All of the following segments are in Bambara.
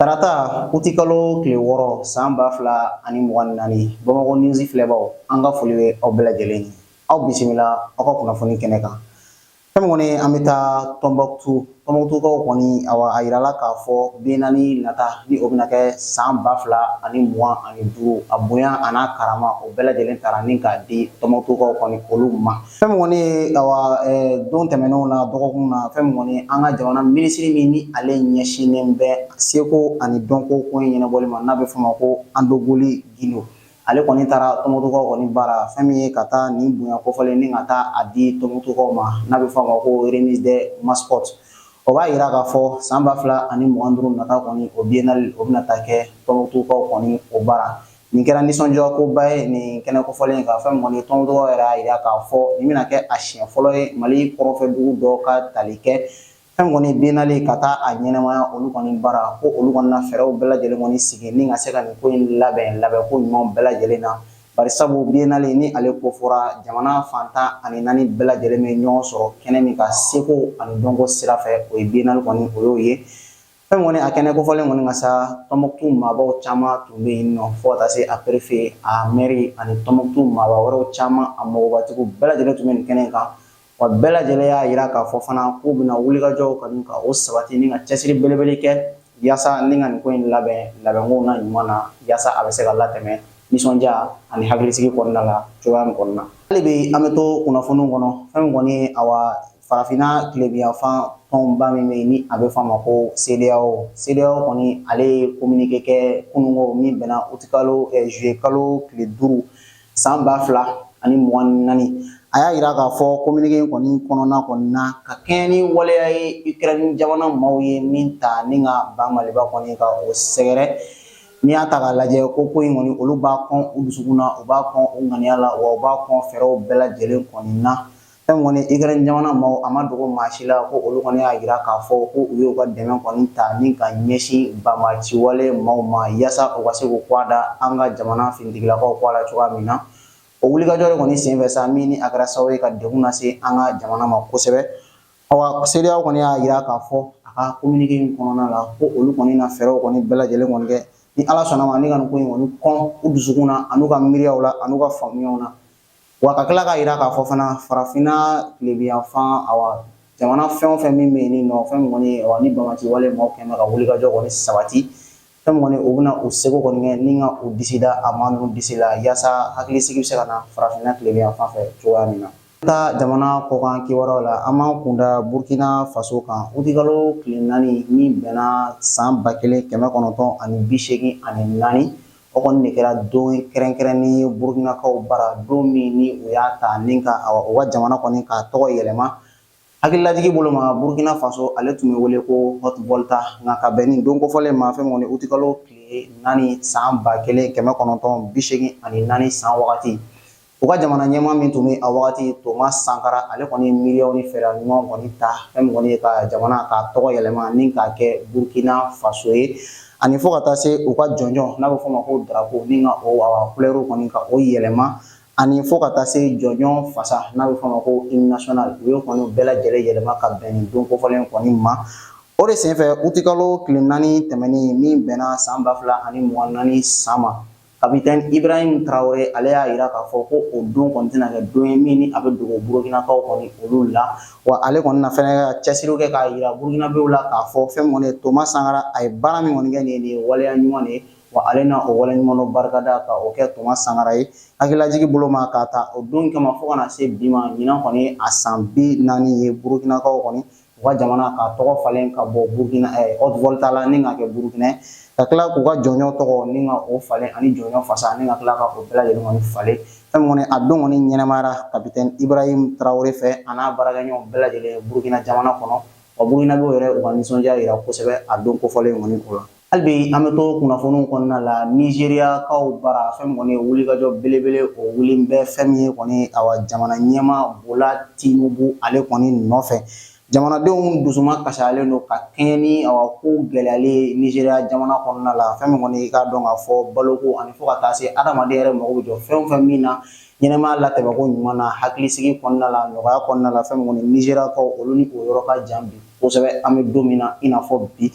Tarata utikalo tile 6 san 2024, Bamakɔ News filɛbaw, an ka foli bɛ aw bɛɛ lajɛlen ye. Aw bisimila aw ka kunnafoni kɛnɛ kan. Fɛn min kɔni, an bɛ taa Tɔnbɔkutu. Tɔnbɔkutukaw kɔni, awa, a yirala k'a fɔ biennale nata ni o bɛna kɛ san 2025, a bonya a n'a karama, o bɛɛ lajɛlen taara ni k'a di Tɔnbɔkutukaw kɔni olu ma. Fɛn min kɔni ye, awa, don tɛmɛnenw na, dɔgɔkun na, fɛn min kɔni, an ka jamana minisiri min ni ale ɲɛsinnen bɛ seko ani dɔnko ko in ɲɛnabɔli ma, n'a bɛ f'o ma ko Andogoli Gindo, ale kɔni taara Tɔnbɔkutukaw kɔni bara. Fɛn min ye ka taa nin bonya kofɔlen ni ka taa a di Tɔnbɔkutukaw ma, n'a bɛ fɔ a ma ko remise des mascottes, o b'a yira k'a fɔ san 2025 nata kɔni, o biennale, o bɛna taa kɛ Tɔnbɔkutukaw kɔni o bara. Nin kɛra nisɔndiya koba ye nin kɛnɛ kofɔlen kan. Fɛn min kɔni, Tɔnbɔkutukaw yɛrɛ y'a yira k'a fɔ nin bɛna kɛ a siɲɛ fɔlɔ ye Mali kɔrɔfɛ dugu dɔ ka tali kɛ fɛn kɔni biennale ka taa a ɲɛnamaya olu kɔni bara, ko olu kɔni na fɛɛrɛw bɛɛ lajɛlen kɔni sigi ni ka se ka nin ko in labɛn labɛnko ɲuman bɛɛ lajɛlen na. Bari sabu biennale ni ale ko fɔra, jamana fan 14 bɛɛ lajɛlen bɛ ɲɔgɔn sɔrɔ kɛnɛ min ka seko ani dɔnko sira fɛ, o ye biennale kɔni o y'o ye. Fɛn kɔni, a kɛnɛ kofɔlen kɔni ka sa, Tɔnbɔkutu maabaw caman tun bɛ yen nɔ, fo ka taa se a préfet, a maire ani Tɔnbɔkutu maaba wɛrɛw caman, a mɔgɔbatigiw bɛɛ lajɛlen tun bɛ nin kɛnɛ kan. Wa bɛɛ lajɛlen y'a yira k'a fɔ fana k'u bɛna wulikajɔw kɔni ka o sabati ni ka cɛsiri belebele kɛ yaasa ni ka nin ko in labɛn labɛnko na ɲuman na, yaasa a bɛ se ka latɛmɛ nisɔndiya ani hakilisigi kɔnɔna la cogoya min kɔnɔna. Hali bi an bɛ to kunnafoniw kɔnɔ. Fɛn min kɔni ye, awa, farafinna tilebinyanfan tɔnba min bɛ yen ni a bɛ fɔ a ma ko CEDEAO, CEDEAO kɔni, ale ye communiqué kɛ kununko min bɛnna utikalo, juillet kalo tile 5 san 2024. A y'a yira k'a fɔ communiqué in kɔni kɔnɔna kɔni na, ka kɛɲɛ ni waleya ye Ukraine jamana maaw ye min ta ni ka ba Maliba kɔni ka o sɛgɛrɛ. N'i y'a ta k'a lajɛ, ko in kɔni, olu b'a kɔn u dusukun na, u b'a kɔn u ŋaniya la, wa u b'a kɔn fɛɛrɛw bɛɛ lajɛlen kɔni na. Fɛn kɔni, Ukraine jamana maaw, a ma dogo maa si la ko olu kɔni y'a yira k'a fɔ ko u y'u ka dɛmɛ kɔni ta ni ka ɲɛsin banbaanciwale maaw ma, yaasa u ka se k'u kɔ da an ka jamana finitigilakaw kɔ la cogoya min na. O wulikajɔ de kɔni senfɛ sa, min ni a kɛra sababu ye ka degun lase an ka jamana ma kosɛbɛ. Awa, CEDEAO kɔni y'a yira k'a fɔ a ka communiqué in kɔnɔna la ko olu kɔni na fɛɛrɛw kɔni bɛɛ lajɛlen kɔni kɛ ni Ala sɔnna ma, ni ka nin ko in kɔni kɔn u dusukun na, an'u ka miiriyaw la, an'u ka faamuyaw na. Wa ka tila k'a yira k'a fɔ fana, farafinna tilebinyanfan, awa, jamana fɛn o fɛn min bɛ yen nɔ, fɛn min kɔni, awa, ni banbaanci wale maaw kɛn bɛ ka wulikajɔ kɔni sabati, fɛn min kɔni, u bɛna u seko kɔni kɛ ni ka u disi da a maa ninnu disi la, yaasa hakilisigi bɛ se ka na farafinna tilebinyanfan fɛ cogoya min na. Taa jamana kɔkan kibaruyaw la, an b'an kunda Burkina Faso kan. Utikalo tile 4 min bɛnna san 1984, o kɔni de kɛra don kɛrɛnkɛrɛnnen ye Burkinakaw bara, don min ni u y'a ta ni ka, awa, u ka jamana kɔni k'a tɔgɔ yɛlɛma. Hakililajigi bolo ma, Burkina Faso, ale tun bɛ wele ko Haute Volta, nka ka bɛn ni don kofɔlen ma, fɛn min kɔni, utikalo tile 4 san 1984 san wagati, u ka jamana ɲɛmaa min tun bɛ a wagati, Thomas Sankara, ale kɔni ye miiriyaw ni fɛɛrɛ ɲuman kɔni ta, fɛn min kɔni ye ka jamana k'a tɔgɔ yɛlɛma ni k'a kɛ Burkina Faso ye, ani fo ka taa se u ka jɔnjɔn, n'a bɛ fɔ o ma ko drapeau, ni ka o, awa, couleur kɔni ka o yɛlɛma, ani fo ka taa se jɔnjɔn fasa, n'a bɛ fɔ o ma ko hymne national, u ye kɔni bɛɛ lajɛlen yɛlɛma ka bɛn nin don kofɔlen kɔni ma. O de senfɛ, utikalo tile 4 tɛmɛnen min bɛnna san 2024 san ma, capitaine Ibrahim Traoré, ale y'a yira k'a fɔ ko o don kɔni tɛna kɛ don ye min ni a bɛ dogo Burkinakaw kɔni olu la. Wa ale kɔni na fɛnɛ ka cɛsiriw kɛ k'a yira Burkinabéw la k'a fɔ fɛn min kɔni ye Thomas Sankara, a ye baara min kɔni kɛ nin ye, nin ye waleya ɲuman de ye. Wa ale na o wale ɲuman dɔ barikada ka o kɛ Thomas Sankara ye. Hakililajigi bolo ma, k'a ta o don kama fo ka na se bi ma, ɲinan kɔni a san 40 ye, Burkinakaw kɔni u ka jamana k'a tɔgɔ falen ka bɔ Burkina Haute Volta la ni ka kɛ Burkina, ka tila k'u ka jɔnjɔn tɔgɔ ni ka o falen, ani jɔnjɔn fasa ni ka tila ka o bɛɛ lajɛlen kɔni falen. Fɛn min kɔni, a don kɔni ɲɛnɛmayara capitaine Ibrahim Traoré fɛ, a n'a baarakɛɲɔgɔn bɛɛ lajɛlen Burkina jamana kɔnɔ. Wa Burkinabéw yɛrɛ, u ka nisɔndiya yira kosɛbɛ a don kofɔlen kɔni o la. Hali bi an bɛ to kunnafoniw kɔnɔna la. Nizeriyakaw bara, fɛn min kɔni ye wulikajɔ belebele, o wuli bɛ fɛn min ye kɔni, awa, jamana ɲɛmaa Bola Tinubu, ale kɔni nɔfɛ, jamanadenw dusuma kasiyalen don ka kɛɲɛ ni, awa, ko gɛlɛyalen Nizeriya jamana kɔnɔna la. Fɛn min kɔni, i k'a dɔn k'a fɔ baloko ani fo ka taa se adamaden yɛrɛ mago bɛ jɔ fɛn o fɛn min na ɲɛnɛmaya latɛmɛko ɲuman na, hakilisigi kɔnɔna la, nɔgɔya kɔnɔna la, fɛn min kɔni, Nizeriyakaw olu ni o yɔrɔ ka jan bi kosɛbɛ, an bɛ don min na i n'a fɔ bi.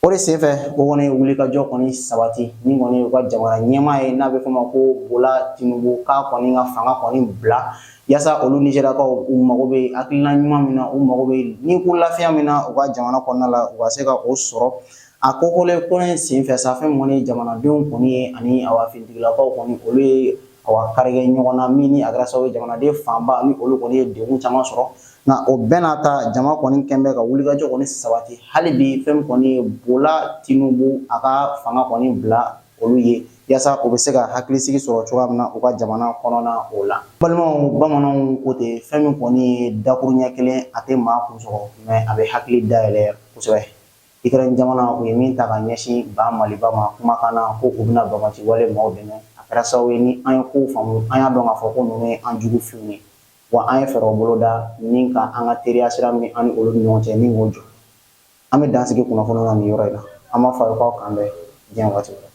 O de senfɛ, o kɔni ye wulikajɔ kɔni sabati ni kɔni ye u ka jamana ɲɛmaa ye, n'a bɛ f'o ma ko Bola Tinubu, k'a kɔni ka fanga kɔni bila, yaasa olu Nizeriyakaw, u mago bɛ hakilina ɲuman min na, u mago bɛ ni ko lafiya min na u ka jamana kɔnɔna la, u ka se ka o sɔrɔ. A ko kɔlen kɔni senfɛ sa, fɛn min kɔni ye jamanadenw kɔni ye ani awa finitigilakaw kɔni, olu ye awa karikɛ ɲɔgɔn na, min ni a kɛra sababu ye jamanaden fanba ni olu kɔni ye degun caman sɔrɔ. Nka o bɛɛ n'a ta, jama kɔni kɛn bɛ ka wulikajɔ kɔni sabati hali bi, fɛn min kɔni ye Bola Tinubu, a ka fanga kɔni bila olu ye, yaasa u bɛ se ka hakilisigi sɔrɔ cogoya min na u ka jamana kɔnɔna o la. Balimaw, bamananw ko ten, fɛn min kɔni ye dakuruɲɛ kelen, a tɛ maa kun sɔgɔ, mais a bɛ hakili dayɛlɛ kosɛbɛ. Ukraine jamana, u ye min ta ka ɲɛsin ba Maliba ma kumakan na ko u bɛna banbaanci wale maaw dɛmɛ, a kɛra sababu ye ni an ye kow faamu, an y'a dɔn k'a fɔ ko ninnu ye an jugu finw ye. Wa an ye fɛɛrɛw boloda ni ka an ka teriya sira min an ni olu ni ɲɔgɔn cɛ ni k'o jɔ. An bɛ dan sigi kunnafoni na nin yɔrɔ in na. An b'a fɔ a ye k'aw k'an bɛn diɲɛ waati wɛrɛ.